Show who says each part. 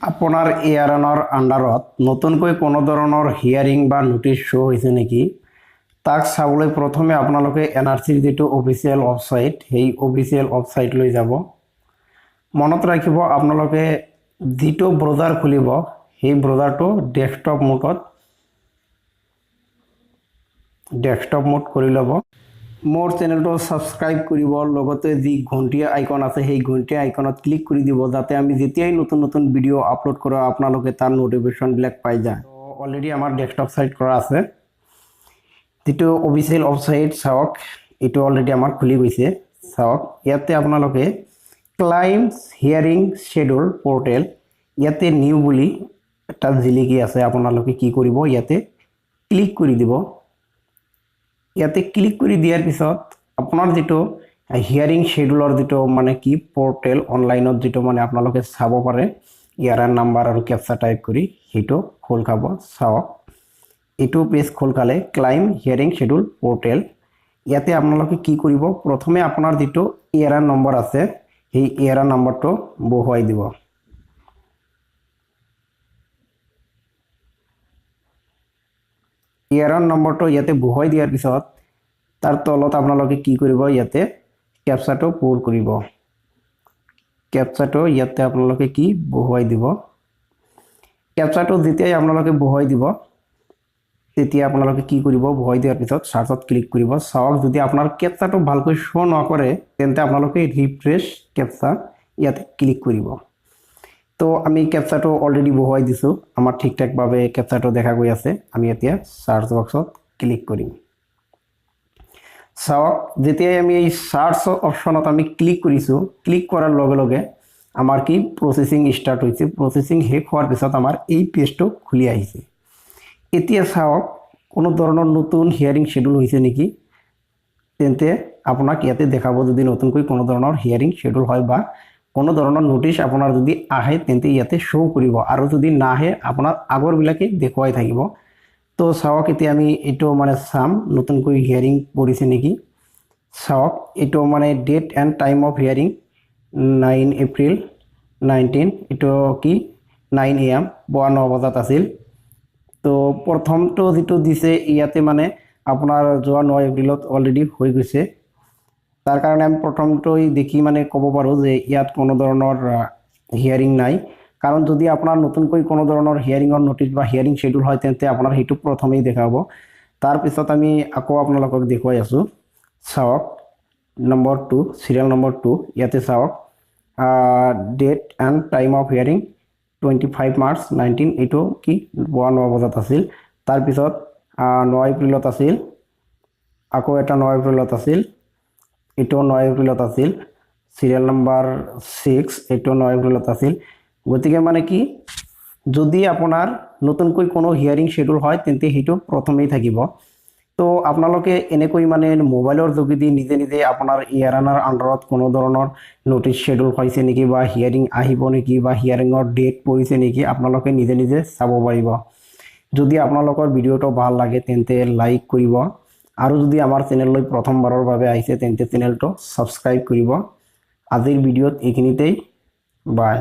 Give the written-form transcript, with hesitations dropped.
Speaker 1: আপোনাৰ এআৰএনৰ আণ্ডাৰত নতুনকৈ কোনো ধৰণৰ হিয়াৰিং বা ন'টিচ শ্ব' হৈছে নেকি, তাক চাবলৈ প্ৰথমে আপোনালোকে এনআৰচিৰ যিটো অফিচিয়েল ৱেবছাইট, সেই অফিচিয়েল ৱেবছাইটলৈ যাব। মনত ৰাখিব, আপোনালোকে যিটো ব্ৰাউজাৰ খুলিব, সেই ব্ৰাউজাৰটো ডেস্কটপ মোড কৰি ল'ব। মোৰ চেনেলটো ছাবস্ক্ৰাইব কৰিব, লগতে যি ঘণ্টি আইকন আছে, সেই ঘণ্টি আইকনত ক্লিক কৰি দিব, যাতে আমি যেতিয়াই নতুন নতুন ভিডিঅ' আপলোড কৰোঁ, আপোনালোকে তাৰ ন'টিফিকেশ্যনবিলাক পাই যায়। অলৰেডি আমাৰ ডেস্কটপ চাইট কৰা আছে। যিটো অফিচিয়েল ৱেবছাইট, চাওক, এইটো অলৰেডি আমাৰ খুলি গৈছে। চাওক, ইয়াতে আপোনালোকে ক্লাইমছ হিয়াৰিং শ্বেডিউল পৰ্টেল, ইয়াতে নিউ বুলি এটা জিলিকি আছে। আপোনালোকে কি কৰিব? ইয়াতে ক্লিক কৰি দিব। ইয়াতে ক্লিক কৰি দিয়াৰ পিছত আপোনাৰ যিটো হিয়াৰিং শ্বেডিউলৰ যিটো মানে কি পৰ্টেল, অনলাইনত যিটো মানে আপোনালোকে চাব পাৰে ইয়াৰ নাম্বাৰ আৰু কেপচা টাইপ কৰি, সেইটো খোল খাব। চাওক, এইটো পেজ খোল খালে, ক্লাইম হিয়াৰিং শ্বেডিউল পৰ্টেল। ইয়াতে আপোনালোকে কি কৰিব? প্ৰথমে আপোনাৰ যিটো এআৰএন নম্বৰ আছে, সেই এআৰএন নম্বৰটো বহুৱাই দিব। এআৰএন নম্বৰটো ইয়াতে বহুৱাই দিয়াৰ পিছত তাৰ তলত আপোনালোকে কি কৰিব? ইয়াতে কেপচাটো পূৰ কৰিব। কেপচাটো ইয়াতে আপোনালোকে কি বহুৱাই দিব। কেপচাটো যেতিয়াই আপোনালোকে বহুৱাই দিব, তেতিয়া আপোনালোকে কি কৰিব? বহুৱাই দিয়াৰ পিছত চাৰ্চত ক্লিক কৰিব। চাওক, যদি আপোনাৰ কেপচাটো ভালকৈ শ্ব' নকৰে, তেন্তে আপোনালোকে ৰিফ্ৰেছ কেপচা ইয়াতে ক্লিক কৰিব। তো আমি কেপচাটো অলৰেডি বহুৱাই দিছোঁ, আমাৰ ঠিক ঠাকভাৱে কেপচাটো দেখা গৈ আছে। আমি এতিয়া চাৰ্চ বক্সত ক্লিক কৰিম। চাওক, যেতিয়াই আমি এই চাৰ্চ অপশ্যনত আমি ক্লিক কৰিছোঁ, ক্লিক কৰাৰ লগে লগে আমাৰ কি প্ৰচেছিং ষ্টাৰ্ট হৈছে। প্ৰচেছিং শেষ হোৱাৰ পিছত আমাৰ এই পেজটো খুলি আহিছে। এতিয়া চাওক, কোনো ধৰণৰ নতুন হিয়াৰিং শ্বেডিউল হৈছে নেকি, তেন্তে আপোনাক ইয়াতে দেখাব। যদি নতুনকৈ কোনো ধৰণৰ হিয়াৰিং শ্বেডিউল হয় বা কোনো ধৰণৰ ন'টিচ আপোনাৰ যদি আহে, তেন্তে ইয়াতে শ্ব' কৰিব আৰু যদি নাহে, আপোনাৰ আগৰবিলাকে দেখুৱাই থাকিব। তো চাওক, এতিয়া আমি এইটো মানে চাম, নতুনকৈ হিয়াৰিং পৰিছে নেকি। চাওক, এইটো মানে date and time of hearing 9 April 19, এইটো কি 9 এ.এম., পুৱা 9 বজাত আছিল। তো প্ৰথমটো যিটো দিছে ইয়াতে, মানে আপোনাৰ যোৱা 9 এপ্ৰিলত অলৰেডি হৈ গৈছে। তাৰ কাৰণে আমি প্ৰথমটোই দেখি মানে ক'ব পাৰোঁ যে ইয়াত কোনো ধৰণৰ হিয়াৰিং নাই। কাৰণ যদি আপোনাৰ নতুনকৈ কোনো ধৰণৰ হিয়াৰিঙৰ ন'টিচ বা হিয়াৰিং শ্বেডিউল হয়, তেন্তে আপোনাৰ সেইটো প্ৰথমেই দেখাব। তাৰপিছত আমি আকৌ আপোনালোকক দেখুৱাই আছোঁ। চাওক, নম্বৰ 2, চিৰিয়েল নম্বৰ 2, ইয়াতে চাওক, date and time of hearing 25 March 19, এইটো কি পুৱা 9 বজাত আছিল। তাৰপিছত 9 এপ্ৰিলত আছিল, আকৌ এটা 9 এপ্ৰিলত আছিল, এইটো 9 এপ্ৰিলত আছিল। চিৰিয়েল নম্বৰ 6, এইটো 9 এপ্ৰিলত আছিল। গতিকে মানে কি, যদি আপোনাৰ নতুনকৈ কোনো হিয়াৰিং শ্বেডিউল হয়, তেন্তে সেইটো প্ৰথমেই থাকিব। তো আপোনালোকে এনেকৈ মানে মোবাইলৰ যোগেদি নিজে নিজে আপোনাৰ এআৰএনৰ আণ্ডাৰত কোনো ধৰণৰ ন'টিচ শ্বেডিউল হৈছে নেকি বা হিয়াৰিং আহিব নেকি বা হিয়াৰিঙৰ ডেট পৰিছে নেকি, আপোনালোকে নিজে নিজে চাব পাৰিব। যদি আপোনালোকৰ ভিডিঅ'টো ভাল লাগে, তেন্তে লাইক কৰিব আৰু যদি আমাৰ চেনেললৈ প্ৰথমবাৰৰ বাবে আহিছে, তেন্তে চেনেলটো ছাবস্ক্ৰাইব কৰিব। আজিৰ ভিডিঅ'ত এইখিনিতেই, বাই।